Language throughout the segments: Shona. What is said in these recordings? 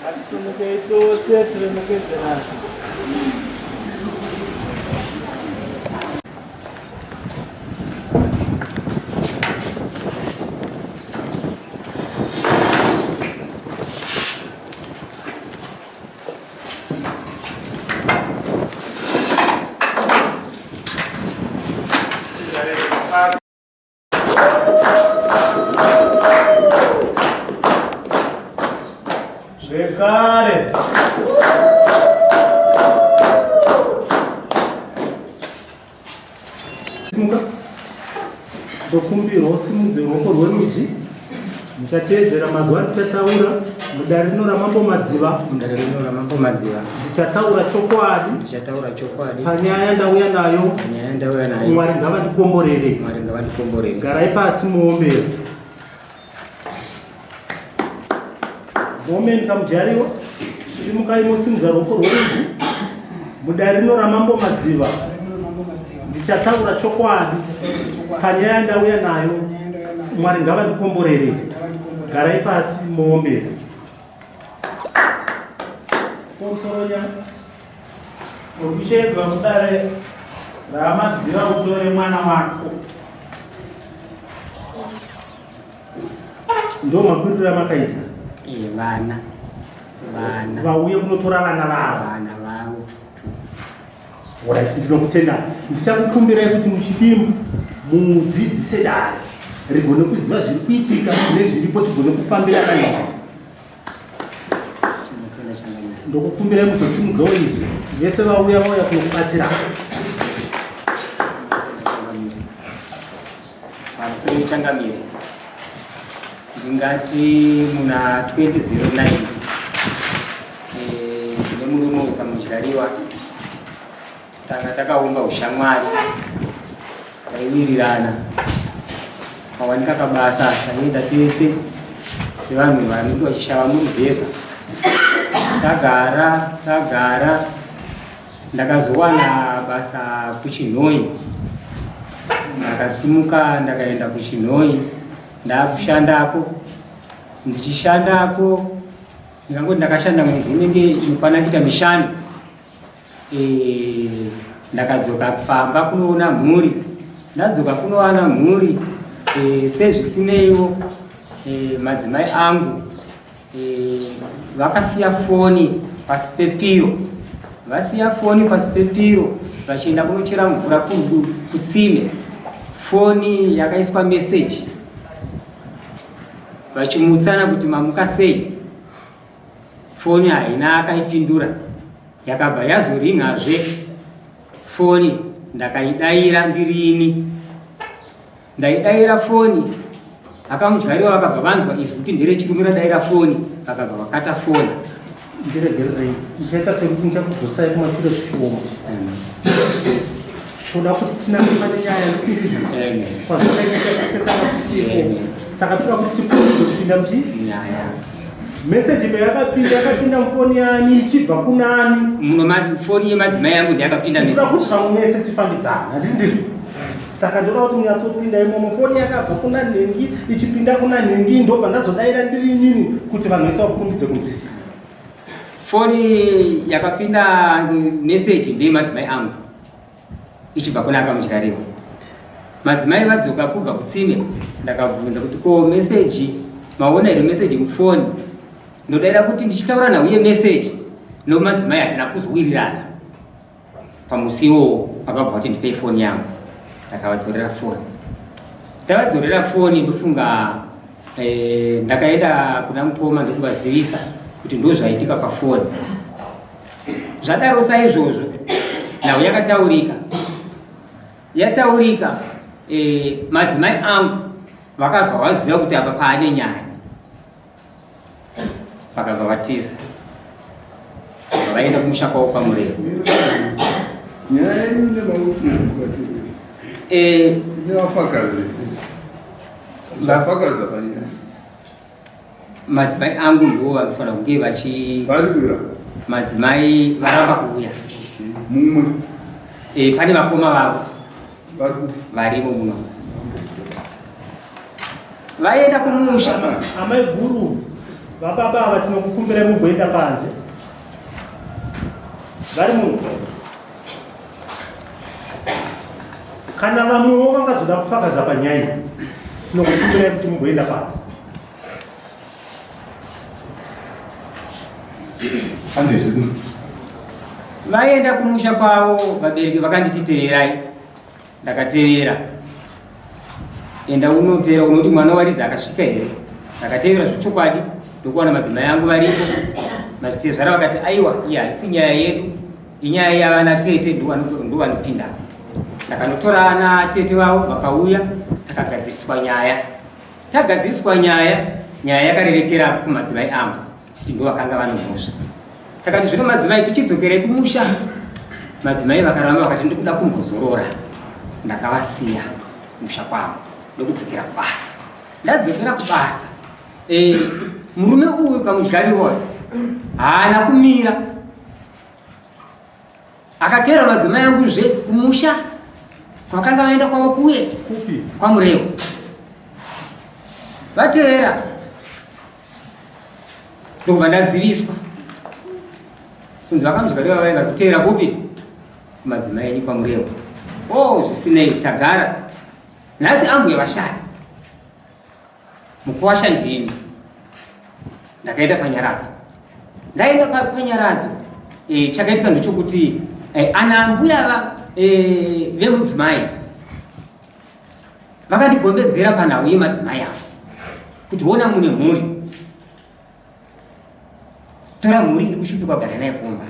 Ngatisumukei tose tiremekedzerana. Zvekare. Simuka. Ndokumbirwa usimudze ruoko rwerudyi. Muchateedzera mazwi andichataura mudare rino raMambo Madziva. Mudare rino raMambo Madziva. Ndichataura chokwadi. Ndichataura chokwadi. Panyaya yandauya nayo. Panyaya yandauya nayo. Mwari ngavandikomborere. Mwari ngavandikomborere. Garai pasi muombere. Moment kamujariwa. Simukai mosimudza ruoko rwerudyi. Mudare rino raMambo Madziva. Ndichataura chokwadi panyaya yandauya nayo. Mwari ngavandikomborere. Garai pasi muombere. Pamusoro Urikushedzwa mudare raMadziva utore mwana wako. Ndo makwiriro amakaita. Eh, vana vana vauye kunotora vana vavo. Vana vavo. Alright, ndinokutenda. Ndichakukumbirai kuti muchidimbu mudzidzise dare rigone kuziva zviri kuitika nezviripo tigone kufambirana nayo. Ndokukumbirai muzosimudzawo izwi vese vauya vauya kunokubatsira. Pamusoro changamire ndingati muna 2009 eh, ndine murume uyu pamudyariwa tanga takaumba ushamwari taiwirirana pawanika kabasa taienda tese sevanhu vanenge vachishava muruzevha tagara tagara Ndakazowana basa kuChinhoyi, ndakasimuka ndakaenda kuChinhoyi ndakushandako. Ndichishandako ndingangoti ndakashanda mwedzi inenge inokwana kuita mishanu. E, ndakadzoka pamba kunoona mhuri. Ndadzoka kunowana mhuri e, sezvisineiwo e, madzimai angu E, vakasiya foni pasi pepiro, vasiya foni pasi pepiro vachienda kunochera mvura kutsime. Foni yakaiswa meseji vachimutsana kuti mamuka sei. Foni haina akaipindura, yakabva yazoringazve foni, ndakaidaira ndirini Ndaidaira foni akamudyariwa vakabva vanzwa izwi kuti nderechirume radaira foni vakabva vakata foni. Ndiregererei, ndichaita sekuti ndichakudzosai kumashure zvishoma. Toda kuti tinange pane nyaya yekuti ndizvo kwazvakaitika tese tanga tisipo, saka toda kuti tikurumidze kupinda muchii nyaya. Meseji payakapinda yakapinda mufoni yani ichibva kunani? Muno foni yemadzimai yangu ndiyakapinda message. Ndoda kuti pamwe mese tifambidzane, handiti ndizvo? Saka ndoda kuti munyatsopinda imomo foni yakabva kuna nhingi ichipinda kuna nhingi ndobva ndazodaira ndiri inini kuti vanhu vese vakurumidze kunzwisisa. Foni yakapinda message ndeyemadzimai angu ichibva kuna akamudyariwa. Madzimai vadzoka kubva kutsime ndakabvunza kuti ko message maona here message mufoni? Ndodaira kuti ndichitaura nhau yemeseji nomadzimai hatina kuzowirirana. Pamusi iwowo vakabva vati ndipei foni yangu, ndakavadzorera foni. Ndavadzorera foni ndofunga eh, ndakaenda kuna mukoma ndokuvazivisa kuti ndozvaitika pafoni. Zvadaro saizvozvo nhau yakataurika yataurika eh, madzimai angu Vakabva vaziva kuti apa paane nyaya, vakabva vatiza, vaenda kumusha kwavo kwaMureva. Nyaya yenyu ine mawitness mukati Eh, ine vafakazi vafakazi panyaya. Madzimai angu ndiwo vanofanira kunge vachi Vari kuira? Madzimai varamba kuuya. Mumwe? Pane vakoma vavo. Vari kupi? Varimo muno, vaenda kumusha. Amai guru, vababa ava tinokukumbirai mugoenda panze, vari muno. Kana vamwewo vangazoda kufakaza panyaya iyi, tinokukumbirai kuti mugoenda panze. Handizvi. Vaenda kumusha kwavo, vabereki vakanditi teerai, ndakatevera. Enda unoteera unoti mwana waridza akasvika here. Ndakatevera zvechokwadi, ndokuwana madzimai angu varipo. Madzitezvara vakati aiwa, iye haisi nyaya yedu, inyaya yavana tete, ndovanopinda. Ndakanotora ana tete vavo, vakauya, takagadziriswa nyaya. Tagadziriswa nyaya, nyaya yakarerekera kumadzimai angu kuti ndo vakanga vanomhosva. Takati zvino madzimai tichidzokerei kumusha. Madzimai vakaramba, vakati ndikuda kumbozorora. Ndakavasiya musha kwavo ndokudzokera kubasa. Ndadzokera kubasa, murume uyu Kamudyariwa haana kumira, akateera madzimai anguzve kumusha kwakanga vaenda kwavo kuye. Kupi? KwaMurewo. Vateera, ndokubva ndaziviswa kunzi vaKamudyariwa vaenda kuteera kupi? Kumadzimai enyu kwaMurewo. O, zvisinei, tagara nhasi ambuya vashaya, mukuwasha ndini. Ndakaenda panyaradzo. Ndaenda panyaradzo, chakaitika ndechokuti ana ambuya vemudzimai vakandigombedzera panhau yemadzimai avo kuti ona mune mhuri, tora mhuri iri kushupikwa, gara naye kumba.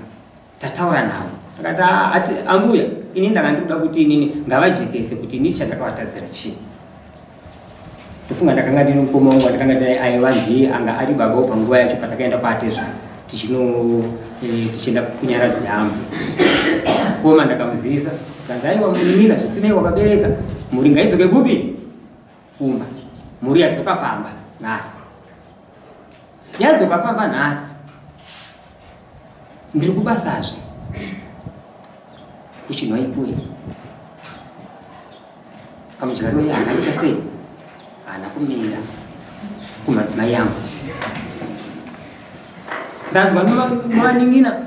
Tataura navo, takati, "Ah, ati ambuya, ini ndanga ndikuda kuti inini ngavajekese kuti ini chandakavatadzira chii." Ndofunga ndakanga ndine mukoma wangu wandakanga ndinaye, aiva ndiye anga ari babawo panguva yacho patakaenda kwaatezvara tichino tichienda kunyaradzo yaambuya. Koma ndakamuzivisa, kanzi aiwa munin'ina, zvisinei wakabereka mhuri, ngaidzoke kupi? Kumba. Mhuri yadzoka pamba nhasi, yadzoka pamba nhasi. Ndiri kubasazve kuChinhoyi kuye. Kamudyariwa haana kuita sei? Haana kumira kumadzimai angu. Ndanzwa nemanin'ina,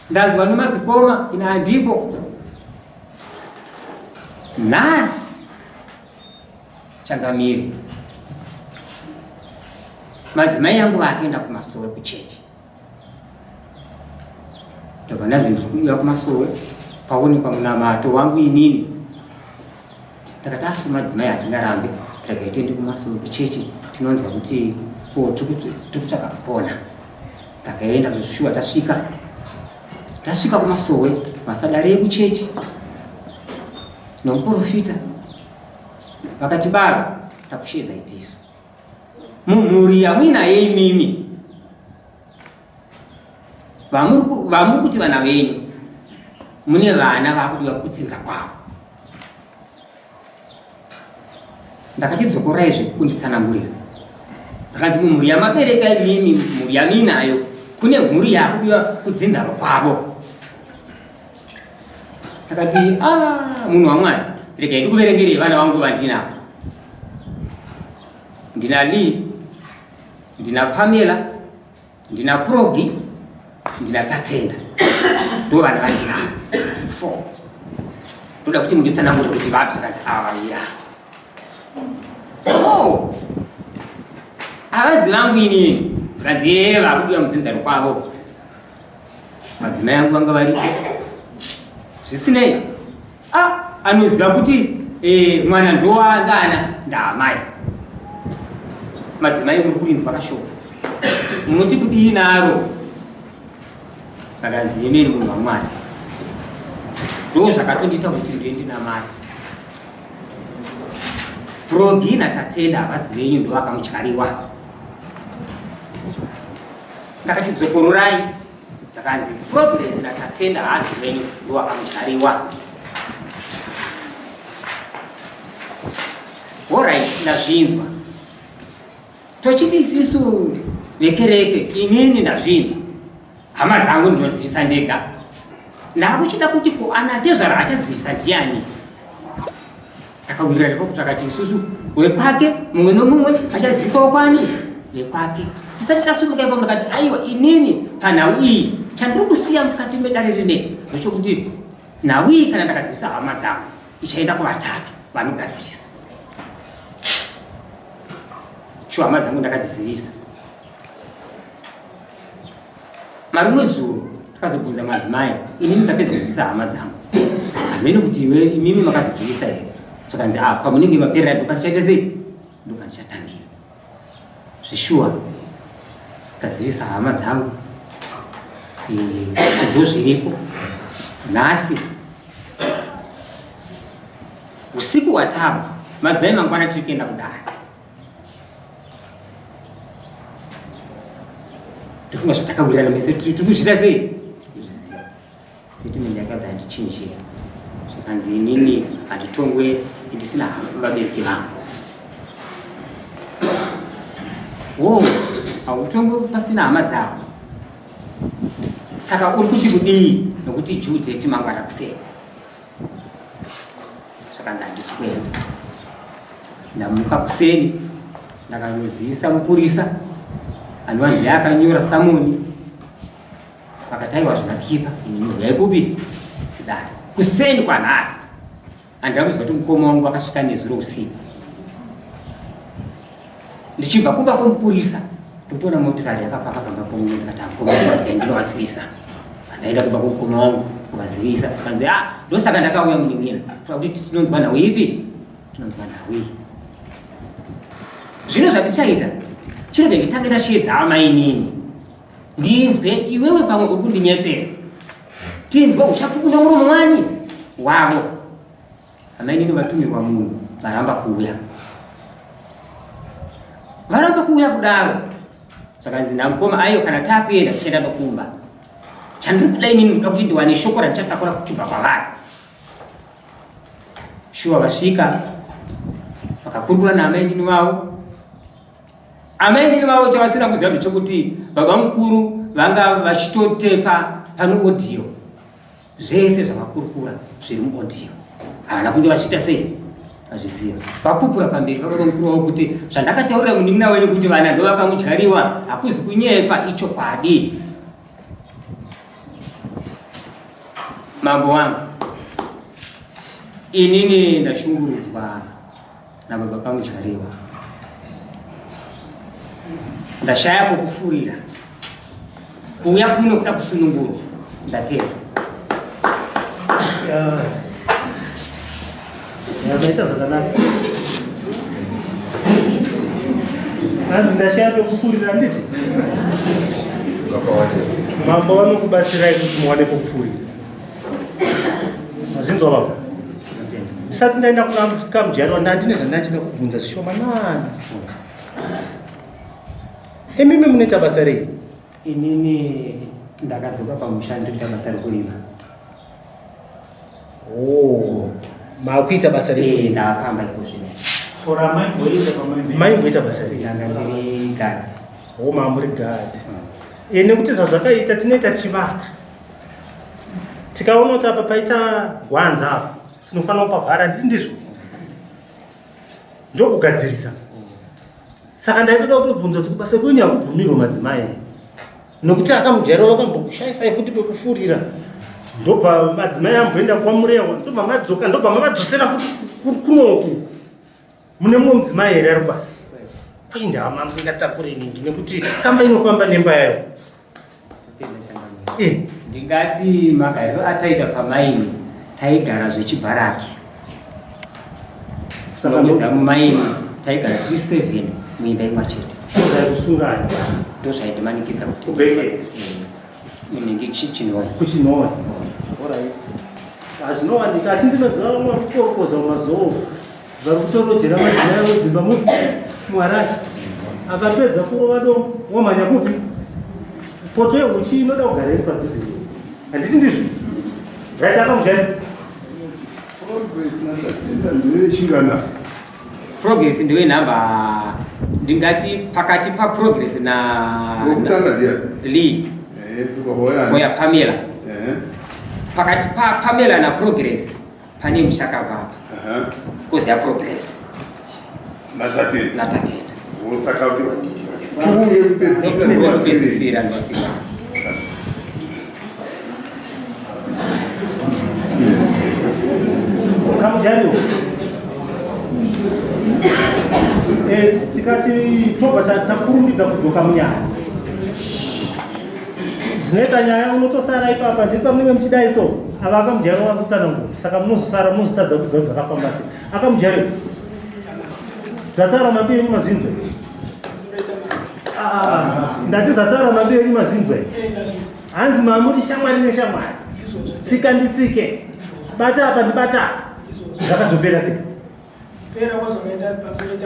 ndanzwa nemadzikoma, ina handipo. Nhasi changamire, madzimai angu vakuenda kumasowe kuchechi. Ndobva ndanzi ndiri kuuya kumasowe paonekwa munamato wangu. Inini ndakati asi madzimai hatingarambe, regai tiende kumasowe kuchechi, tinonzwa kuti ko tiri kutsvaka kupona. Takaenda zvishuwa, tasvika kumasowe, masadare ekuchechi nomuprofita vakati, "Baba, takushedza itisu mumhuri yamuinaye imimi, vamuri kuti vana venyu, mune vana vakudiwa kutsinza kwavo." Ndakati dzokorai zvekunditsanangurira. Ndakanzi mumhuri yamabereka imimi, mhuri yamuinayo, kune mhuri yakudiwa kudzinza kwavo. Takati a munhu waMwari, regai ndikuverengerei vana vangu vandinavo. Ndina Lee, ndina Pamela, ndina Progi, ndina Tatenda, ndo vana vandinavo four. Ndoda kuti munditsanangure kuti vapi. Zvakanzi ava ya oh havazi vangu inini. Zvakanzi ee vakudiwa mudzinza rokwavo. Madzimai angu vanga varipo. Zvisinei, a anoziva kuti mwana ndowaangana ndaamai. Madzimai, muri kurinzwa kashoko, munoti kudii naro? Zvakanzi yemeni munhu waMwari, ndo zvakatondiita kuti ndiye ndinamati. Progi naTatenda havazi venyu ndovakamudyariwa. Ndakati dzokororai, zvakanzi Progress naTatenda haazi venyu ndovakamudyariwa. Horait, ndazvinzwa. Tochiti isisu vekereke, inini ndazvinzwa, hama dzangu ndinozivisa ndega. Ndakuchida kuti ko ana tezvara achazivisa ndiani? Takawirirana ipapo, takati isusu wekwake mumwe nomumwe achazivisawo kwani wekwake. Tisati tasumuka ipapo ndakati aiwa, inini panhau iyi chandiri kusiya mukati medare rine ndechokuti nhau iyi kana ndakazivisa hama dzangu ichaenda kuvatatu vanogadzirisa. Shuwa hama dzangu ndakadzizivisa. Marimwe zuro takazobvunza madzimai, inini ndapedza kuzivisa hama dzangu, hamene kuti iwe imimi makazozivisa here? Zvakanzi ah, pamunenge maperera ndopandichaita sei, ndopandichatangira. Zvishuwa ndazivisa hama dzangu kuti ndozviripo nhasi usiku hwatabva madzimai, mangwana tiri kuenda kudare. Tofunga zvatakawirirana mese tiri kuzviita sei, tiri kuzviziva. Statement yakabva yandichinjira, zvakanzi inini handitongwe ndisina vabereki vangu. Wo hautongwe pasina hama dzako, saka uri kuti kudii nokuti jude timangwana kuseni? Zvakanzi handisi kuenda. Ndamuka kuseni ndakanozivisa mupurisa anova ndiye akanyora samoni, akati aiwa zvinakipa inyorwa yekupi kudare kuseni kwanhasi. Handina kuziva kuti mukoma wangu akasvika nezuro usiku. Ndichibva kumba kwemupurisa ndotoona motikari yakapaka pamba pomwe, ndikati mukoma wangu ndinovazivisa. Andaenda kumba kwemukoma wangu kuvazivisa, tikanzi ah, ndosaka ndakauya munin'ina, toda kuti tinonzwa nhau ipi, tinonzwa nhau iyi. Zvino zvatichaita, chirege nditange ndasheedza amainini ndinzwe, iwewe pamwe uri kundinyepera, tinzwe uchapukunya muromo wani wavo. Amainini vatumirwa munhu varamba kuuya, varamba kuuya kudaro. Zvakanzi namukoma aiyo kana takuenda tichienda nokumba, chandiri kuda inini ndoda kuti ndiwane shoko randichatakura kubva kwavari. Shuwa vasvika vakakurukura naamainini vavo. Amainini vavo chavasina kuziva ndechekuti baba mukuru vanga vachitotepa pano audio, zvese zvavakurukura zviri muaudio. Havana kunge vachiita sei vazviziva. Vapupura pamberi pababa mukuru wavo kuti zvandakataurira munin'ina wenyu kuti vana ndovakamudyariwa hakuzi kunyepa, ichokwadi. Mambo wangu, inini ndashungurudzwa nababa Kamudyariwa, ndashaya kwokufurira, kuuya kuno kuda kusunungurwa. Ndatenda. Yakaita zvakanaka. Hanzi ndashaya pekufurira, handiti? Mambo vanokubatsirai kuti muwane pekufurira. Mazinzwa baba? Ndisati ndaenda kuna Kamudyariwa ndandine zvandachida kubvunza zvishomanani. Imimi munoita basa rei? Inini ndakadzoka pamusha, ndiri kuita basa rekurima. Oh, maakuita basa rekurima? Ndakamba iko zvino. Ora maimboita pamaimboita? Maimboita basa rei? Ndanga ndiri gadhi. Oh, maamuri gadhi. Nekuti zvazvakaita tinoita tichivaka. Tikaona kuti apa paita gwanza apa, tinofanira kupavhara, handiti ndizvo? Ndokugadzirisa. Saka ndaitoda kutobvunza kuti kubasa kwenyu hakubvumirwa madzimai here? Nokuti akamujaira vakambokushayisai futi pekufurira. Ndobva madzimai amboenda kwaMurewa, ndobva madzoka, ndobva mavadzosera futi kunoku. Mune mumwe mudzimai here ari kubasa? Kuinda hama musingatakure ningi nekuti kamba inofamba nemba yayo. Ndingati magariro ataita pamaini taigara zvechibharaki. Saka mumaini taigara tiri 7 muimba imwe chete. Kusungana. Ndozvaidimanikidza kuti Kubhekete. Inenge Chinhoyi. KuChinhoyi. Alright. Hazvinowanika asi ndinoziva vamwe vari kukorokoza mumazowo. Vari kutorojera madzimai wedzimba mupi muHarare. Akapedza kurova dombo womhanya kupi? Poto yehuchi inoda kugara iri padhuze iyoyo. Handiti ndizvo? Right akamujani. Progress naTatenda ndevechingana. Progress ndiwe nhamba ndingati pakati paProgress na Wekutanga ndiani? Lee. Eh, hoya. Hoya Pamela. Pakati paPamela naProgress pane mushakabva apa. Kozi yaProgress. NaTatenda. NaTatenda. Saka two vekupedzisira. Vekupedzisira ndivasika. Kamujani. Tikati tobva takurumidza kudzoka munyaya. Zvinoita nyaya unotosara ipapa ndiri pamunenge muchidai so ava akamujari wakutsanangura saka munozosara munozotadza kuziva kuti zvakafamba sei. Akamujari zvataura mabi enyu mazvinzwa. Ndati zvataura mabi enyu mazvinzwa. Hanzi mamuri shamwari neshamwari. Tsika nditsike. Bata apa ndibata. Zvakazopera sei? Pera kwazvakaita pamusoro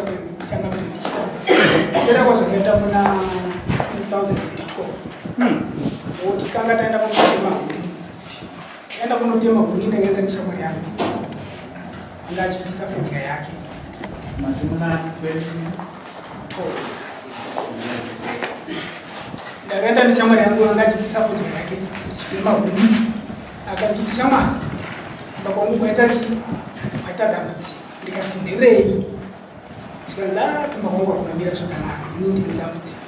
changamire ndichitaura. Pera kwazvakaita muna 2012. Woti kanga taenda kunotema huni. Taenda kunotema huni ndakaenda neshamwari yangu. Anga achipisa fodya yake. Mati muna 20 12. Ndakaenda neshamwari yangu anga achipisa fodya yake tichitema huni. Akanditi shamwari kumba kwangu kwaita chii? Kwaita dambudziko. Ndikati nderei? Zvikanzi ah kumba kwangu hakunamira zvakanaka ini ndine dambudziko.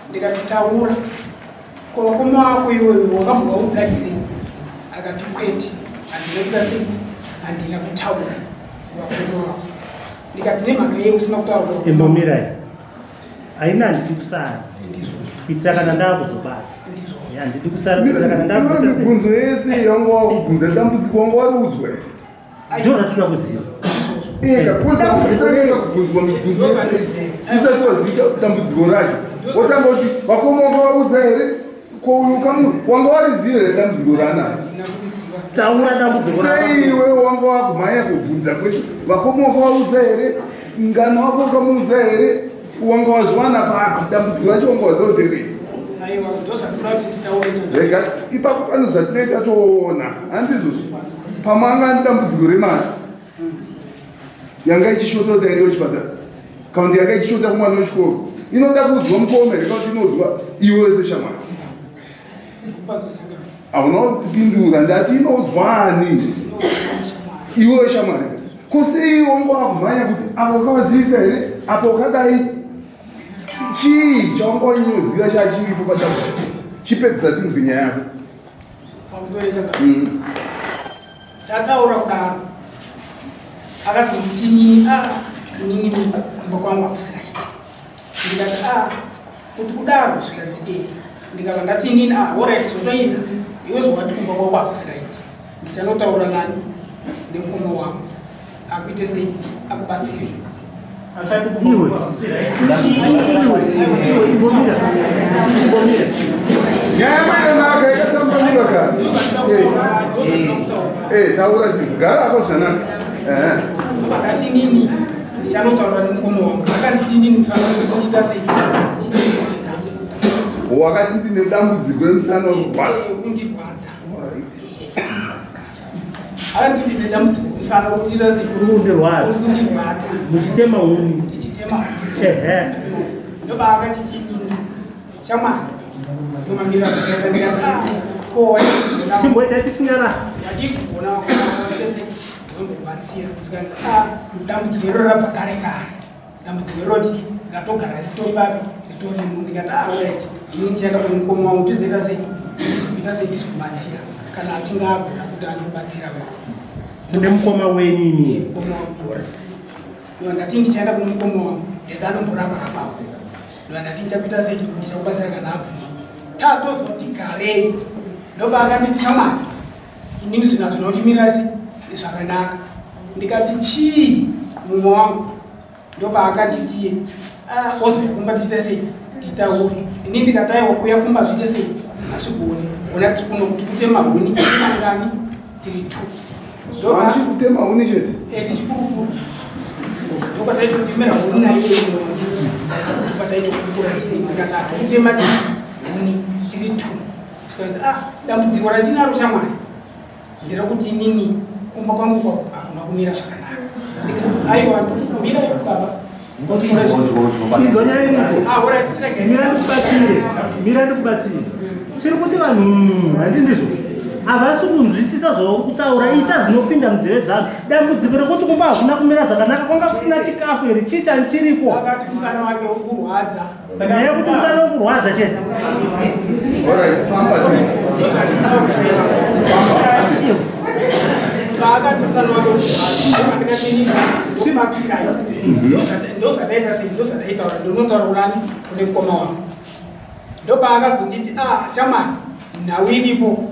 Ndikati taura. Ko vakoma vako iwewe wakambovaudza here? Akati kwete, handina kuita sei? Handina kutaura kuvakoma vako. Ndikati nemhaka yei usina kutaura kuvakoma vako? Imbomirai. Haina handidi kusara. Kuitira kana ndakuzobasa. Handidi kusara kuitira kana ndakuzoita sei? Mibvunzo yese yanga wakubvunza dambudziko wanga wariudzwa here? Ndiro ratinoda kuziva. Eka kutanga kubvunzwa mibvunzo yese usati waziva dambudziko racho. Wotanga kuti vakoma wanga vaudza here? Ko uyu kamu wanga wariziva here dambudziko raanaro? Taura dambudziko rako. Sei iwe wanga wakumhanya kubvunza kwese vakoma wanga vaudza here? Ngano wako wakamuudza here? Wanga wazviwana papi dambudziko racho wanga waziva kuti rei? Aiwa, ndozvandinoda kuti nditaure changamire. Rega ipapo pane zvatinoita toona handizvozvo. Pamwe anga ane dambudziko remari yanga ichishota kuti aende kuchipatara kana kuti yanga ichishota kumwana wechikoro inoda kuudzwa mukoma here kana kuti inoudzwa iwe seshamwari? Hauna kutipindura ndati inoudzwa ani? Iwe shamwari. Ko sei wanga wakumhanya kuti apo wakavazivisa here apo wakadai? Chii chawanga wainoziva chachiripo padambudziko? Chipedzisa tinzwe nyaya yako. Pamusoro changamire. Tataura kudaro akazonditi ah inini kumba kwangu hakusi right. Ndikati ah kuti kudaro zvikanzi eh. Ndikabva ndati inini ah alright zvotoita iwe zvawati kumba kwako hakusi right. Ndichanotaura nani nemukoma wangu akuite sei akubatsire. Akati kumba kwako hakusi right. Nyaya yakanaka yakatambanuka kare. Taura tinzwe gara hako zvakanaka. Akati inini ndichanotaura nemukoma wangu. Akanditi inini musana kundiita sei? Kundirwadza. Wakati ndine dambudziko remusana wekurwadza. Kundirwadza. Akanditi ndine dambudziko remusana wekundiita sei? Kundirwadza. Kundirwadza. Muchitema huni. Tichitema huni. Ndoba akatiti inini shamwari ndomamira zvakaita ndikati ah ko Chimboita tichinyara. ndakugona tese ndombobatsira zvikanzi ah dambudziko iroro rabva kare kare dambudziko iroti ratogara ritori papi ritori mu ndikati ah alright ini ndichaenda kune mukoma wangu tizoita sei ndizoita sei ndizomubatsira kana achinge agona kuti anobatsira Kune mukoma wenyu imi. Mukoma wangu. Ndo ndati ndichaenda kune mukoma wangu ndati anomborapa rapapo. Ndo ndati ndichakuita sei ndichakubatsira kana abvuma. Tatozoti garei ndoba akanditi shamwari inini zvinhu hazvina kutimirira sei zvakanaka. Ndikati chii mumwe wangu ndoba akanditi ah, ozouya kumba tiite sei titaure. Inini ndikati aiwa kuuya kumba zviite sei hazvigoni. Ona tiri kuno kuti kutema huni mangani tiri 2. Ndoba Hamuchi kutema huni chete? Tichikurukura. Ndokwataitotemera huni naiye kwataitokukura tiri kana kutema huni tiri two. Zvikanzi, ah, dambudziko randinaro shamwari nderekuti inini kumba kwangu kwako hakuna kumira zvakanaka. Aiwa, mira baba. Mira ndikubatsire, mira ndikubatsire. Chiri kuti vanhu handi ndizvo havasi kunzwisisa zvauri kutaura. Ita zvinopinda munzeve dzavo. Dambudziko rekuti kumba hakuna kumira zvakanaka, kwanga kusina chikafu here? Chii chani chiripo? Akati musana wake uri kurwadza. Nyaya yekuti musana uri kurwadza chete. Paakati musana wake uri kurwadza, ndikati inini ndokubatsirai. Ndozvataita sei, ndozvataitaura, ndinotaura kunani, kune mukoma wangu. Ndopaakazonditi, ah, shamwari, nhau iripo,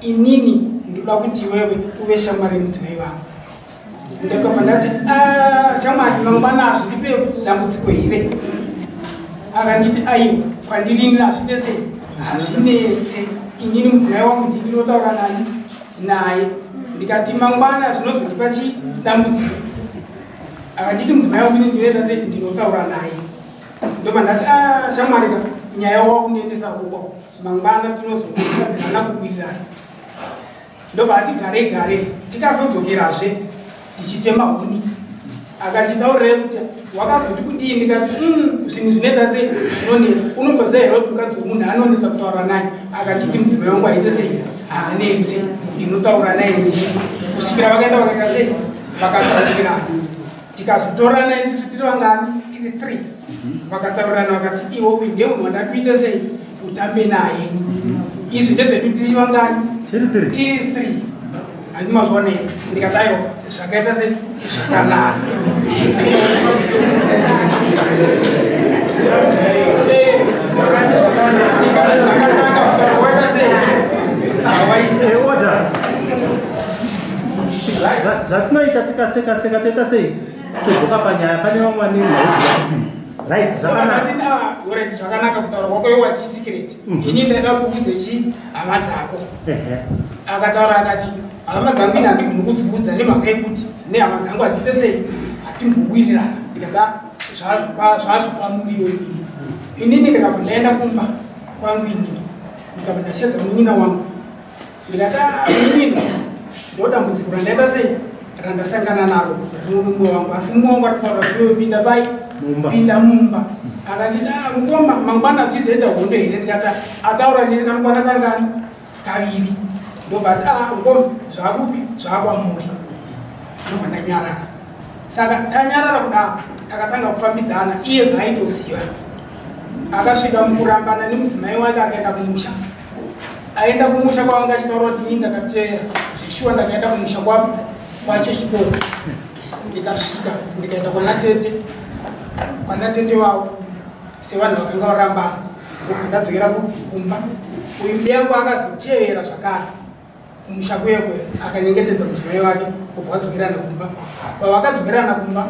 inini ndoda kuti iwewe uve shamwari yemudzimai vangu. Ndakabva ndati, ah, shamwari, mangwana hazvindipe dambudziko here? Akanditi, aiwa, kwandiri inini hazviite sei, hazvinetse, inini mudzimai wangu ndii ndinotaura nani naye. Ndikati mangwana zvinozondipa chi dambudziko? Akanditi mudzimai wangu inini ndinoita sei, ndinotaura naye. Ndobva ndati, ah, shamwari ka, nyaya wakundiendesa uko, mangwana tinozogadzirana kuwirirana. Ndobva ati gare gare, tikazodzokerazve tichitema huni. Akanditaurirai kuti wakazoti kudii? Ndikati, zvinhu zvinoita sei, zvinonetsa. Unomboziva here kuti mukadzi wemunhu anonetsa kutaura naye? Akanditi mudzimai wangu aite sei, haanetse, ndinotaura naye ndini. Kusvikira vakaenda vakaita sei, vakataurirana. Tikazotorana isusu tiri vangani, tiri 3. Vakataurirana vakati, iwe uyu ndiye munhu wandati uite sei, utambe naye. Izvi ndezvedu tiri vangani, tiri 3. Tiri 3. Handi mazviona here? Ndikati aiwa, zvakaita sei, zvakanaka. Zvakanaka, waita sei, zvawaita. Order. Zvatinoita tikaseka seka toita sei, todzoka panyaya. Pane vamwe vane nhau dzakadii. Right, zvakanaka. Alright, zvakanaka kutaura kwako iwe wati secret. Ini ndaida kukuudze chi hama dzako. Akataura akati hama dzangu ini handigoni kudziudza nemhaka yekuti nehama dzangu hatiite sei, hatimbowirirana. Ndikati zvazvo kwamuriwo inini. Inini ndikabva ndaenda kumba kwangu inini, ndikabva ndashedza munyina wangu. Ndikati, ah, munyina, ndo dambudziko randaita sei, randasangana naro mumwe wangu, asi mumwe wangu atitaura kuti iwe pinda bai, Mumba. pinda mumba. Akanditi, ah, mukoma, mangwana zvizoita hondo here? Ndikati ataura nini kanokwana kangani, kaviri. Ndobva ati, ah, mukoma, zvakupi, zvakwamuri. Ndobva ndanyarara. Saka tanyarara kudaro, takatanga kufambidzana. Iye zvaaitoziva, akasvika mukurambana nemudzimai wake, akaenda kumusha. Aenda kumusha kwavanga achitaura kuti ini ndakateera zvishuwa, ndakaenda kumusha kwapi kwacho ikoko, ndikasvika ndikaenda kwana tete, kwana tete wavo sevanhu vakanga varambana. Ndobva ndadzokera kumba. Uyu mubeyangu akazotevera zvakare kumusha kwekwe, akanyengetedza mudzimai wake kubva vadzokerana kumba. Pavakadzokerana kumba,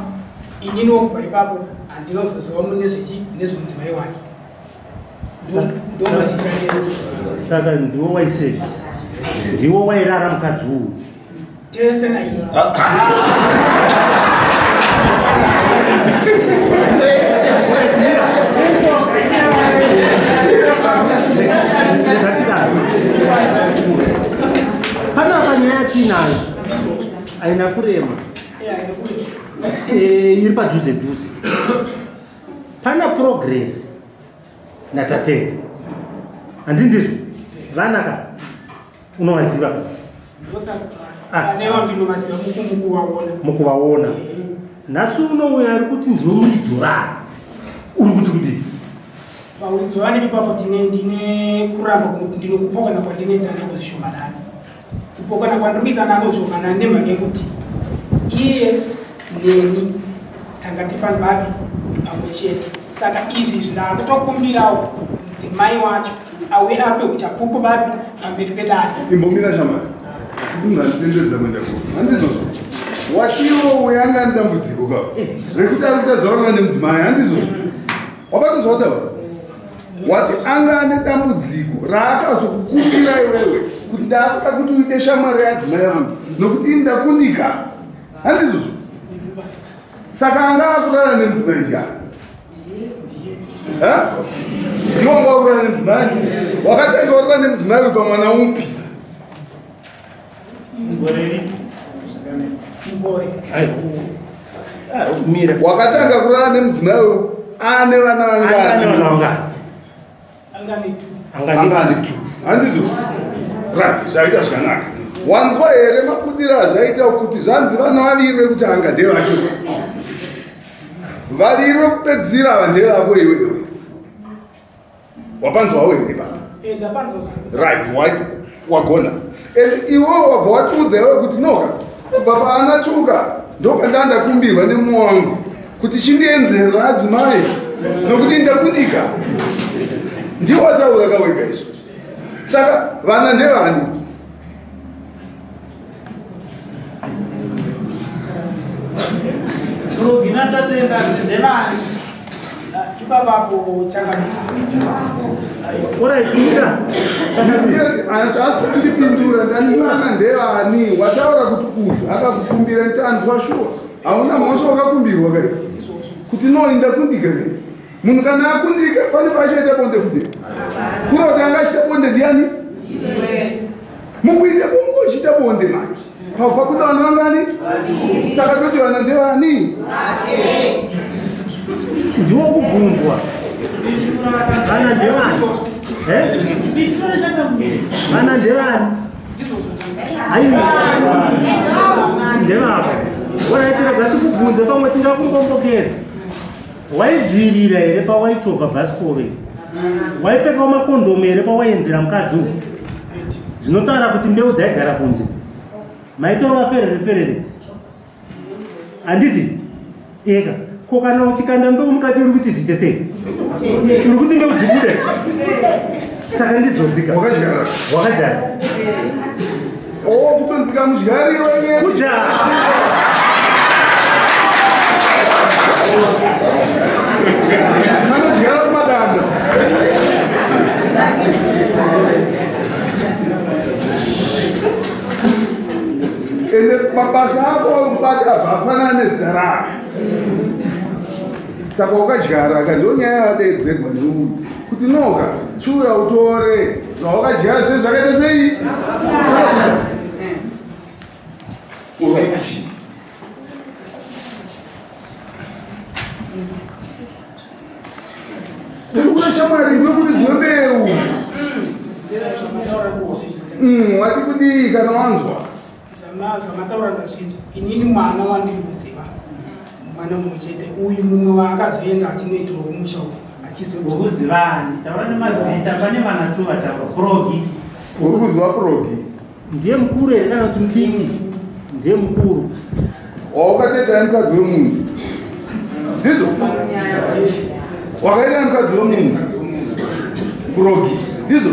ininiwo kubva ipapo handinozoziva mune zvechi nezvemudzimai wake. Ndomazira. Saka ndiwo waisevhisa, ndiwo wairara mukadzi uyu? Tese naiye. Zvatidaro panapa, nyaya yatiinayo haina kurema. Iri padhuze dhuze. Pana Progress naTatenda, handi ndizvo? Vanaka unovaziva? Aneva ndinomaziva, mukumukuvaona. Mukuvaona. Nhasi unouya ari kuti ndiwe muridzorari, uri kuti kudii? Pauridzorani ipapo tine ndine kuramba, ndinokupokana kwandinoita nako zvishomanani. Kupokana kwandiri kuita nako zvishomanani nemhaka yekuti iye neni tanga tiri pambapi pamwe chete. Saka izvi zvindakutokumbirawo mudzimai wacho auye ape uchapupu bapi pamberi pedare. Imbomira shamari, tikunganditendedza kuenda kufa, handizvozvo? Watiwo uyo anga ane dambudziko ka rekuti ari kutadzaurana nemudzimai, handizvozvo? Wabata zvawataura, wati anga ane dambudziko raakazokukumbira iwewe kuti ndakuda kuti uite shamwari yadzimai vangu nokuti ini ndakundika, handizvozvo? Saka anga akurara nemudzimai ndiani? Ndiwo wanga wakurara nemudzimai ndi? Wakatanga warara nemudzimai uyu pamwana upi? Wakatanga kurara nemudzimai uyu ane vana vangani? Anga ane two. Handizvo? Right, zvaita zvakanaka. Wanzwa here mabudiro azvaita kuti zvanzi vana vaviri vekutanga ndevake, vaviri vekupedzisira ava ndevako iwewe. Wapanzwawo here ipapa? Right, wagona. And iwewe wabva watiudza iwewe kuti noka kubva paana tsvuka ndopandanga ndakumbirwa nemumwe wangu kuti chindienzerera adzimai nokuti ndakundika. Ndiwo wataura kawega izvo. Saka vana ndevani? Rogina tatenda ndevani? Ipapapo changamire. Asandipindura ndani vana ndevani? Wataura kuti uyu akakukumbira ntanzwa shuwa. Hauna mhosva, wakakumbirwa kai kuti no ndakundika kai. Munhu kana akundika pane paachaita bonde futi. Kuri kuti anga achiita bonde ndiani? Mukuite bongo uchiita bonde manje pakuda vanhu vangani? Saka toti vana ndevani? Ndiwo kubvunzwa vana ndevani? Vana ndevani? Aiwa, ndevako. Waraitira gatikubvunze pamwe tingakumbombokeza. Waidzivirira here pawaichovha bhasikoro iri? Waipfekawo makondomu here pawaienzera mukadzi uyu? Zvinotaura kuti mbeu dzaigara kunze. Maitorwa ferere ferere. Handiti? Eka. Ko kana uchikanda mbeu mukati uri kuti zviite sei? Uri kuti mbeu dzibude? Saka ndidzodzika. Wakadyara. Wakadyara. Oh, kutonzika mudyari wenye. Kudyara. Anodyara kumadanda. Ende mabasa ako akubata zvafanana nezita rako. Saka wakadyara ka, ndo nyaya yadeedzegwa neuyu kuti noka chiuya utore zvawakadyara zvinhu zvakaita sei? Uraita chii? Tiri kuda shamwari ndokuti mbeu. Wati kudii kana wanzwa? Zvamataura ndazvinzwa. Inini mwana wandiri kuziva mwana mumwe chete, uyu mumwe waakazoenda achinoitirwa kumusha uku achizodzoka. Ukuzivani? Taura nemazita. Pane vana tu vataura. Progi. Uri kuziva Progi? Ndiye mukuru here kana kuti mudiki? Ndiye mukuru. Wawakatoita nemukadzi wemunhu. Ndizvo? Wakaita nemukadzi wemunhu. Progi. Ndizvo?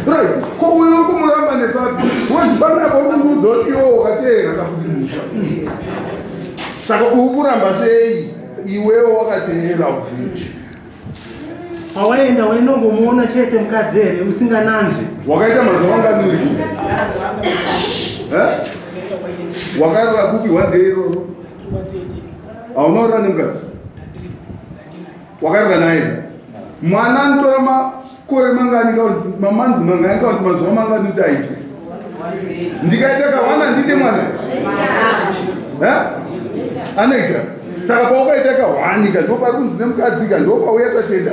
Right. Ko uyu uri kumuramba nepapi? Wezi panapa uri kundiudza kuti iwe wakateera kafuti musha. Saka uri kuramba sei? Iwewe wakateera ubvunji. Pawaenda wainongomuona chete mukadzi here usingananzve? Wakaita mazuva mangani uri kupi? Wakarara kupi one day iroro? Hauna kurara nemukadzi? Wakarara naye? Mwana anotora makore mangani kana kuti mamanzi mangani kana kuti mazuva mangani kuti aitwe? Ndikaita kawana ndiite mwana? Anoita. Saka paukaita kahwani ka ndopari kunzi nemukadzi ka ndopauya tatenda.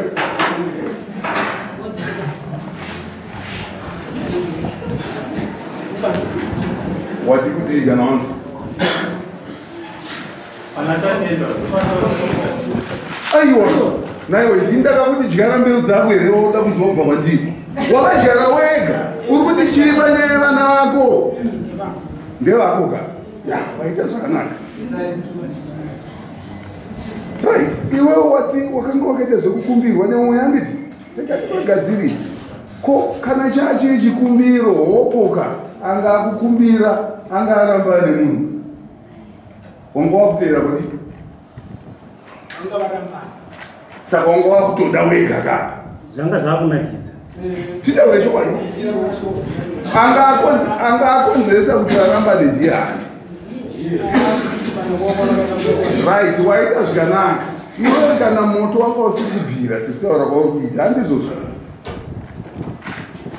Wati kudii kana wanzwa? Ana tatenda. Aiwa, naiwe ndini ndakakuti dyara mbeu dzako here wauda kunzwa kubva kwandiri? Wakadyara wega, uri kuti chii panyaya yevana vako? Ndevako ka? Ya, waita zvakanaka. Right, iwewe wati wakanga wakaita zvekukumbirwa nemumwe handiti? Tikati pagadzirise. Ko kana chachiri chikumbiro hopoka anga akukumbira anga aramba nemunhu. Wanga wakuteera kudi? Vanga varambana. Saka wanga wakutoda wega ka? Zvanga zvakunakidza. Titaure chokwadi. Anga akonzeresa kuti varambane ndiani? Right, waita zvikanaka. Iwe kana moto wanga usiri kubvira sekutaura kwauri kuita, handizvozvo.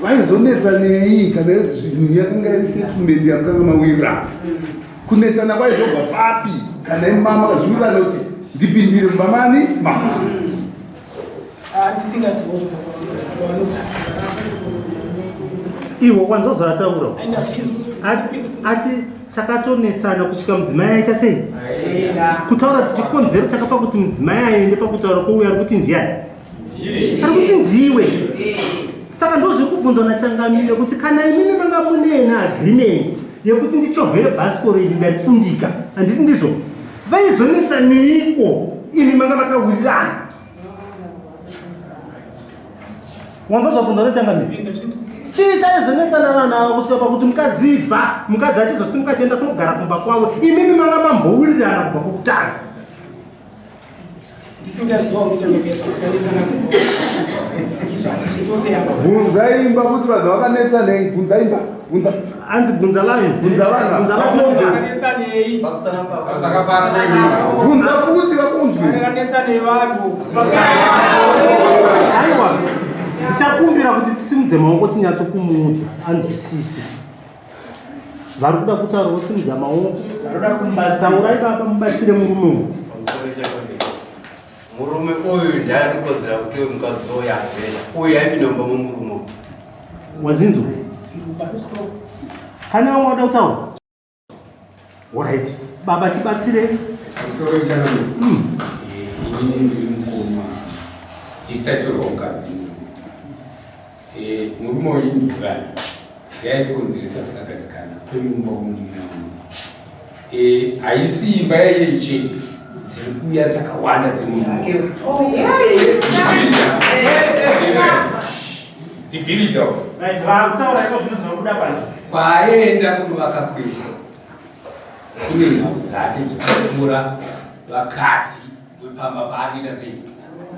Vaizonetsa nei kana zvinhu yakanga iri settlement yamukanga mawirirana? Kunetsana kwaizobva papi kana imama kazviwirirana kuti ndipindire mumba mani mama? Ndisingazivo Iwo wanzwa zvaataura ati takatonetsana kusvika mudzimai aita sei? Kutaura kuti chikonzero chakapa kuti mudzimai aende pakutaura kwouya ari kuti ndiani? Ari kuti ndiwe. Saka ndozviri kubvunzwa nachangamire kuti kana imimi manga munena agreement yekuti ndichovhere bhasikoro iri ndarikundika, handiti ndizvo? Vaizonetsa neiko imi manga makawirirana? Wanzwa zvabvunzwa nachangamire? Chii chaizonetsana vanhu ava kusvika pakuti mukadzi ibva, mukadzi achizosimuka achienda kunogara kumba kwavo, imimi manga mambowirirana kubva kwokutanga? Bvunza imba kuti vanhu vakanetsa nei. Bvunza imba. Bvunza. Hanzi bvunza line. Bvunza vanhu. Bvunza vakunzwe. Bvunza futi vakunzwe. Aiwa, ndichakumbira kuti tisimudze maoko tinyatsokumuudza anzwisise. Vari kuda kutaura vosimudza maoko. Taurai baba mubatsire murume uyu. Murume uyu ndiye anokodzera kuti uyu mukadzi uyu azoenda. Uyu aipinda mumba memurume. Wazinzwa? Pane vamwe vada kutaura? Alright. Baba tibatsire. Pamusoro changamire. Inini ndiri mukoma. Tisitatorwa mukadzi. Murume uyu inzivani. Yaikonzeresa kusagadzikana kwemumba womunin'ina wangu. Haisi imba yaiye chete, dziri kuuya dzakawanda dzemurume. Tibhirida. Right, vakutaura iko zvino zvinobuda panze. Kwaaenda kunovaka kwese kune nhau dzake dzekutora vakadzi vepamba paanoita sei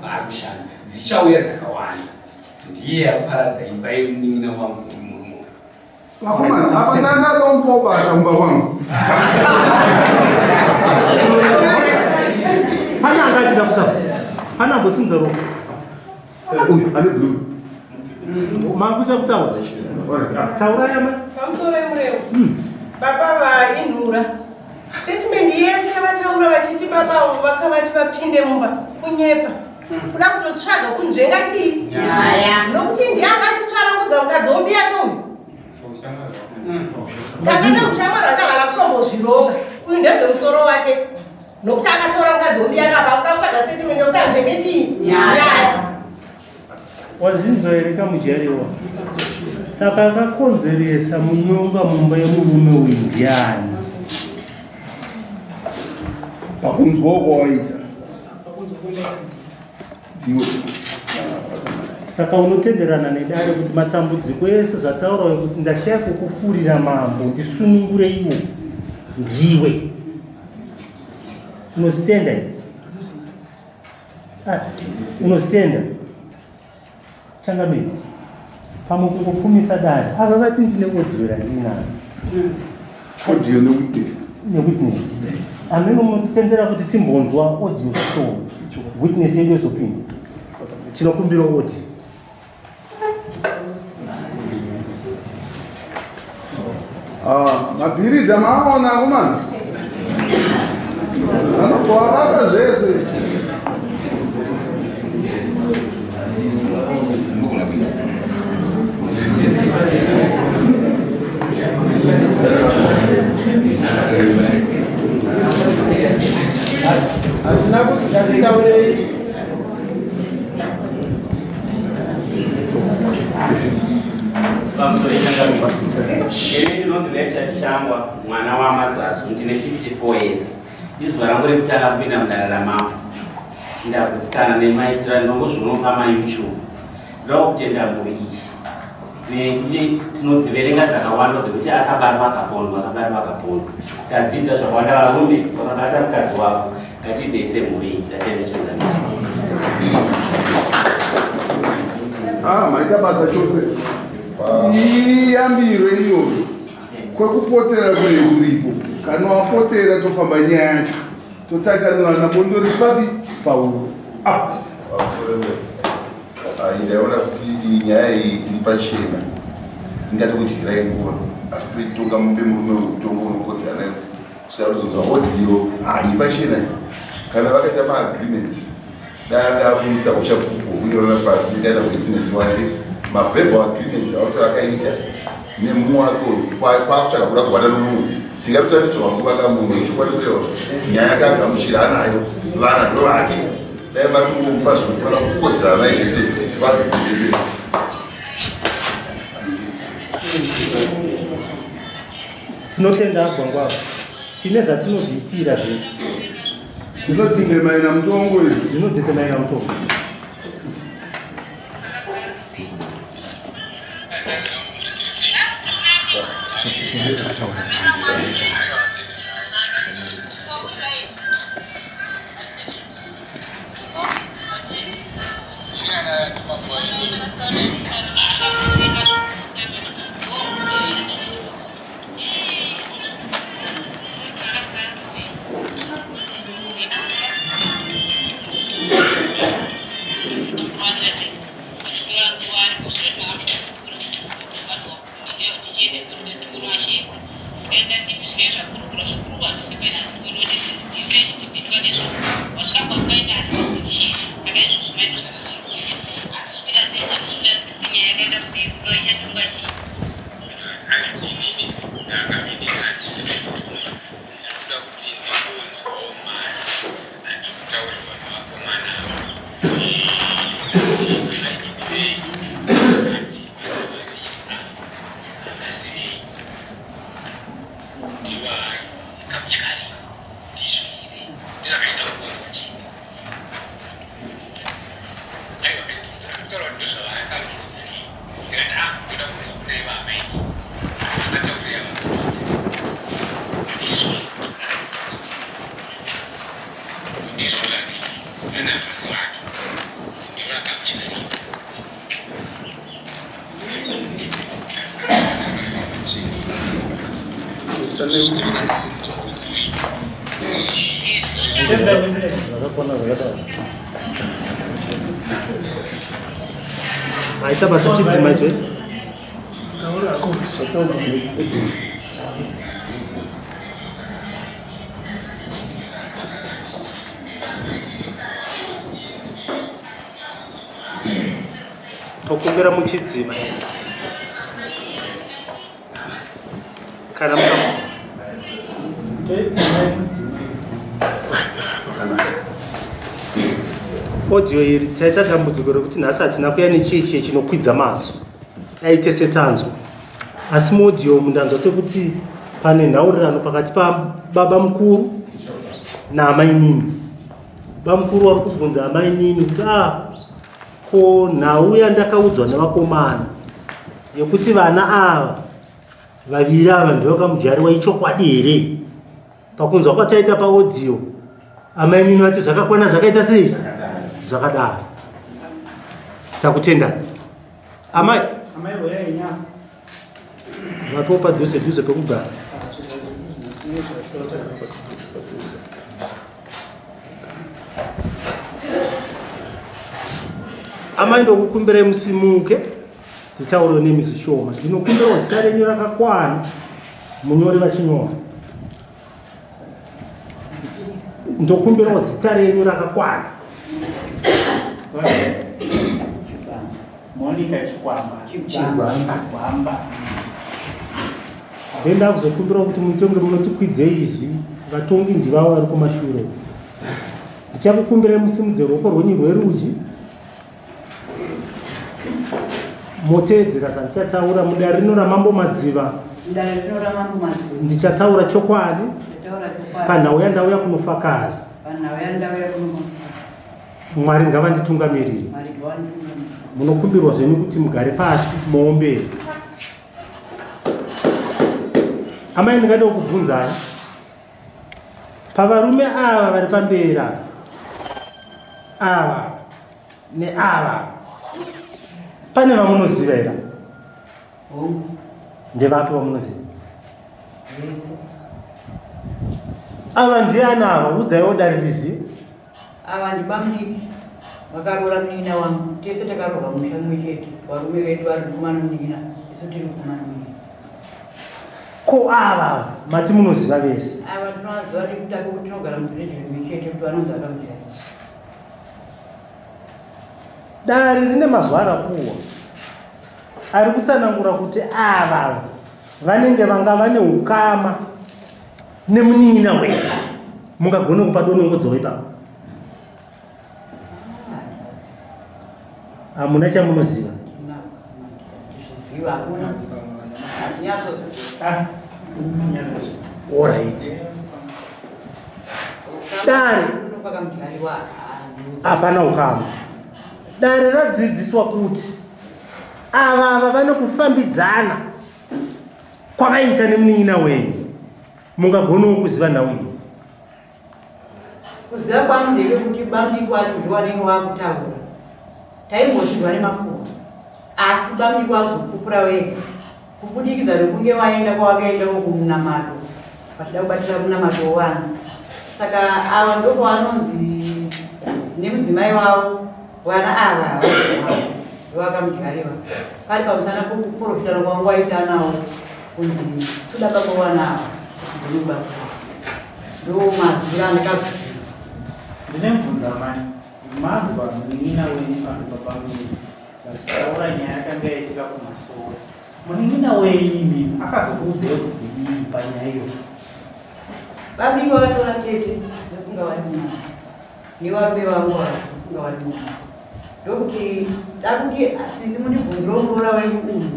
paari kushanda dzichauya dzakawanda. Ndiye aparadza imba yemunin'ina wangu uyu murume uyu. Vakomana, apa ndanda basa kumba kwangu. Pane anga achida kutaura. Pane ambosimudza ruoko. Uyu ane blue. Makucha kutaura. Taurai ama. Pamusoro emurevo. Baba vainhura. Statement yese vataura vachiti baba avo vakavati vapinde mumba kunyepa. Kuda kutotsvaga kunzvenga chii? Nyaya. Nokuti ndiye angatitsvarangudza mukadzi wombi yake uyu. Kana ushamwari hwake havana kutombozvironga. Uyu ndezvemusoro wake. Nokuti akatora mukadzi wombi yake apa kuda kutsvaga statement yekuti anzvenge chii? Nyaya. Wazinzwa here kamujariwa? Saka akakonzeresa munyonga mumba yemurume uyu ndiani? Pakunzwa kwawaita. Ndiwe. Saka unotenderana nedare kuti matambudziko ese zvataurawo kuti ndashaya kukufurira mambo ndisunungure iwo ndiwe. Unozvitenda here? Unozvitenda? Changamire, pamwe kungopfumisa dare ava vati ndine audio randinaro. Audio newitness. Newitness. Amene munotitendera kuti timbonzwa audio show witness yedu yozopinda. Tinokumbira audio. Mabhiridha maaona akomana. Vanobva zvese. Hatina kuti ngatitaurei. Pamusoro changamire. Ini ndinonzi Richard Shangwa, mwana waMazazu, ndine 54 years. Izuva rangu rekutanga kupinda mudare ramambo. Ndagutsikana nemaitiro andinongozvionawo pamaYouTube. Ndoda kutenda mhuri iyi nekuti tinodziverenga dzakawanda dzekuti akabatwa akapondwa, akabatwa akapondwa. Tadzidza zvakawanda, varume vakabata mukadzi wako, ngatiitei semhuri iyi. Ndatenda changamire. Maita basa chose. Iyambiro iyoyo kwekupotera kune uripo. Kana wapotera tofamba nyaya yacho totakanirana bondori papi pauro. Ah. Ndaiona kuti iyi nyaya iyi iri pachena ingatokudyirai nguva asi toitonga mupe murume mutongo unokodzera nayo kusvika kuzonzwa audio iri pachena kana vakaita maagreements dai anga aburitsa uchapupu hwekunyorera pasi kaita witness wake maverbal agreements akuti akaita nemumwe wake uyu kwakutsvaka kuda kubata nomumwe tingatotambisirwa nguva kamunhu chokwadi kurewa nyaya yakagamuchira anayo vana ndo vake dai matongomupa zvinofanira kukodzerana naye chete tifambe tiende Tinotenda agwangwava tine zvatinozviitira zvedu. Zvinodzitemaina mutongo izvi. Zvinodzitemaina mutongo. Maita basa chidzima izvo. Taura hako zvataura. Tokumbira muchidzima. Kana muka audio iri taita dambudziko rekuti nhasi hatina kuya nechii chiye chinokwidza mazwi dai tese tanzwa asi muaudio umu ndanzwa sekuti pane nhaurirano pakati pababa mukuru naamainini bamukuru vari kubvunza amainini kuti a ah, ko nhau yandakaudzwa nevakomana yekuti vana ava vaviri ava ndivakamujariwa ichokwadi here pakunzwa kwataita paaudio amainini vati zvakakwana zvakaita sei zvakadaro takutendai amai vapiwo padhuze dhuze pekugara amai ndokukumbirai musimuke titaurewo nemi zvishoma ndinokumbirawo zita renyu rakakwana munyori vachinyora ndokumbirawo zita renyu rakakwana Monica Chikwamba. Chigwamba. Ndenda kuzokumbira kuti mutonge munotikwidze izwi vatongi ndivavo vari kumashure. Ndichakukumbirai musimudze ruoko rwenyu rwerudyi moteedzera zvandichataura mudare rino ramambo Madziva. Mudare rino ramambo Madziva. Ndichataura chokwadi Ndichataura chokwadi. panhau yandauya kunofakaza. Panhau yandauya kunofakaza. Mwari ngavanditungamirire. Munokumbirwa zvenyu kuti mugare pasi muombere. Amai ndingade kukubvunzai. Pavarume ava vari pamberi ava. Ava neava. Pane vamunoziva here? Ndevapi vamunoziva? Ava ndiani ava? Udzaiwo dare rizive. Ava ndibamudiki vakaroora munin'ina wangu. Tese takaroorwa musha mumwe chete. Varume vedu vari mukoma nomunin'ina, isu tiri mukoma nomunin'ina. Ko ava mati munoziva vese? Ava tinovaziva nekuti apo kuti tinogara muvhireji rimwe chete kuti vanonzi akamujaya. Dare rine mazwa arapuwa ari kutsanangura kuti ava vanenge vanga vane ukama nemunin'ina wenyu. Mungagone kupa donongodzo ipapo? Hamuna chamunoziva? Alright. Dare hapana ukama. Dare radzidziswa kuti ava ava vane kufambidzana kwavaita nemunin'ina wenyu. Mungagonawo kuziva nhau iyi? Kuziva kwangu ndekekuti bamudiki wacho ndiwo anenge wakutaura. Taimbosvirwa nemakuhwa asi bamudiki wakuzopupura wega kubudikidza nekunge waenda kwawakaendawo kumunamato vachida kubatira munamato wevana. Saka ava ndokwavanonzi nemudzimai wavo vana ava havazivavo ndovakamudyariwa pari pamusana pokuprofitana kwavangu waita nawo kunzi toda baba vana ava kuti ndinobatsira. Ndomazira andakazviziva. Ndine mubvunzo amai. Manzwa munin'ina wenyu pano baba venyu vachitaura nyaya yakanga yaitika kumasowe. Munin'ina wenyu imimi akazokuudzai kuti kudii panyaya iyoyo? Babiko vatora tete nekunga vari mumba nevarume vavo ava nekunga vari mumba ndokuti dakuti sisi mundibvunzirewo muroora wenyu uyu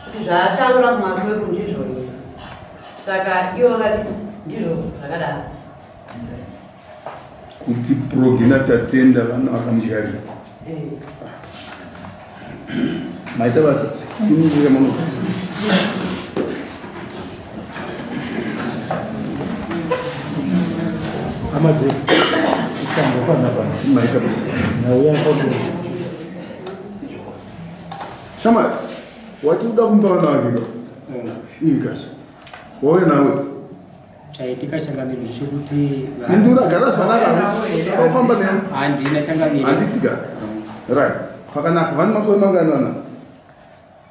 kuti zvaataura kumasowe ku ndizvo here. Saka ivo vakati ndizvo zvakadaro. Kuti Progena Tatenda vana vakamudyarira. Maita basa. Sununguka mama. Hama dzedu. Itambo pana pana. Maita basa. Nauya kwa Shamwari, wati uda kumupa vana vake ka? Iyi kazi. Wauya nawe. Chaitika changamire ndechekuti Mundura gara zvakanaka. Ofamba newe. Handina changamire. Handiti ka? Right. Pakanaka. Vane makore mangani vana?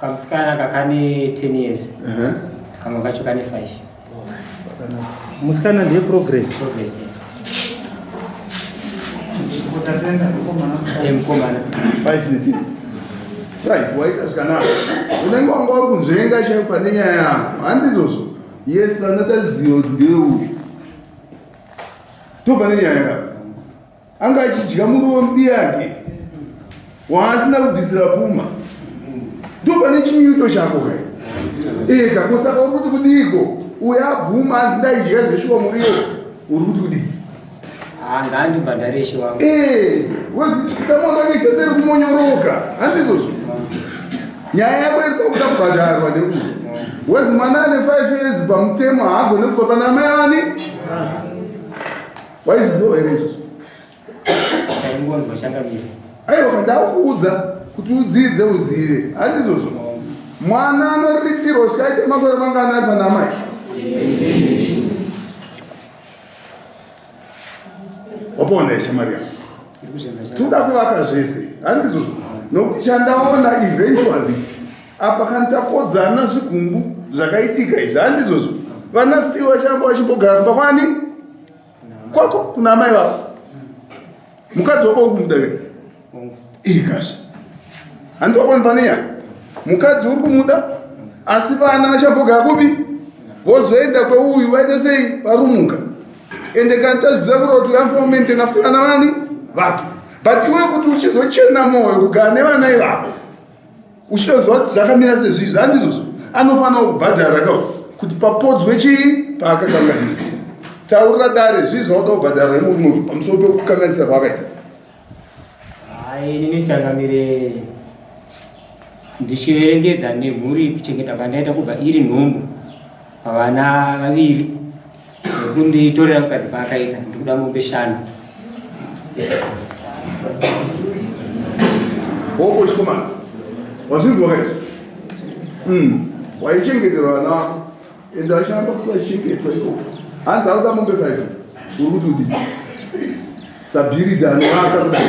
Kamusikana kakane 10 years. Kamwe kacho kane 5. Musikana ndiye progress. Progress. Eh, mukomana. 5 minutes. Right, waita zvakanaka. Unenge wanga uri kunzvenga chaipo pane nyaya yako. Handizvozvo. Yes, vana taziva kuti ndiwe uyu. Ndopane nyaya yako. Anga achidya muriwo mubiyake waasina kubvisira pfuma. Ndopane chinyuto chako kai. Eka, ko saka uri kuti kudiiko? Uyo abvuma hanzi ndaidya zveshuwa muriwo. Uri kuti kudii? Ngaandibhadhare ishe wangu. Eh, someone rakaisa seri kumonyoroka. Handizvozvo. Nyaya yako iri pakuda kubhadharwa neuyu. Wezi mwana ane 5 years pamutemo haagone kubva pana amai ani? Waizviziva here izvozvo? Taingonzwa changamire. Aiwa, ndakuudza kuti udzidze uzive. Handizvozvo. Mwana anoritirwa kusvika aite makore mangani ari pana amai? Wapona here shamwari yangu? Toda kuvaka zvese. Handizvozvo. Nokuti chandaona eventually apa kana takodzana zvigumbu zvakaitika izvi handizvozvo. Vana Steve vacharamba vachimbogara kumba kwani? Kwako kuna amai vavo. Mukadzi wako uri kumuda here? Ikazve. Handiwaponi pane nyaya. Mukadzi uri kumuda asi vana vachambogara kupi? Vozoenda kweuyu vaita sei? Varumuka. Ende kana taziva kuti vanofanira kumaintaina futi vana vani? Vake. But iwe kuti uchizochena mwoyo kugara nevana ivavo uchitoziva kuti zvakamira sezvizvi handizvozvo, anofanira kubhadhara ka kuti papodzwe chii paakakanganisa. Taurira dare zvii zvauda kubhadhara nemurume uyu pamusoro pekukanganisa kwaakaita. Hai, inini changamire ndichiverengedza nemhuri kuchengeta kwandaita kubva iri nhumbu pavana vaviri nekunditorera mukadzi kwaakaita, ndikuda mombe 5. Hoko chikomana, wazvinzwa kaizvo? Waichengeterwa vana vako ende vachiramba kuti vachichengetwa ikoko. Hanzi akuda mombe 5. Uri kuti udii? Sabhiridha anovaka kudai.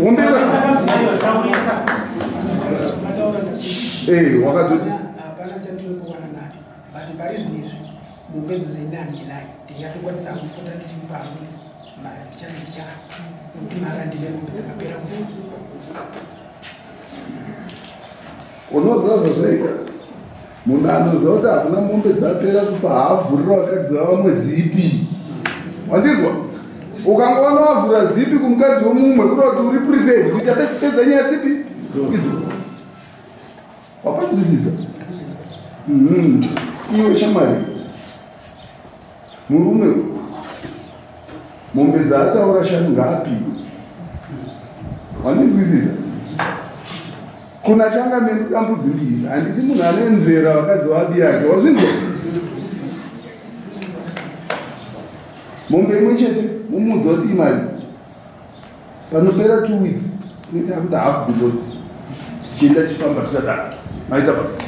Ombera. Eh, wakatoti hapana chandinokuwana nacho but pari zvino izvi mombe dzonzi ini handinayo ndingatokwanisa kupota ndichimupa hangu mari mbichana mbichana nekuti mari handine mombe dzakapera kufa. Unoziva zvazvaita munhu anoziva kuti hakuna mombe dzapera kufa haavhurira vakadzi vavamwe zipi wandizwa ukangoona wavhura zipi kumukadzi womumwe kureva kuti uri prepared kuita pedza nyaya dzipi idzo wapanzwisisa mhm. iwe shamwari murume mombe dzaataura shanu ngaapiwe wandinzwisisa kuna changa menduda mbudzi mbiri handiti munhu ane nzera vakadzi vabi yake wazvinzwa mombe imwe chete mumuudza kuti imari panopera two weeks tinenge takuda half the lot tichienda tichifamba tichadaro maita basa.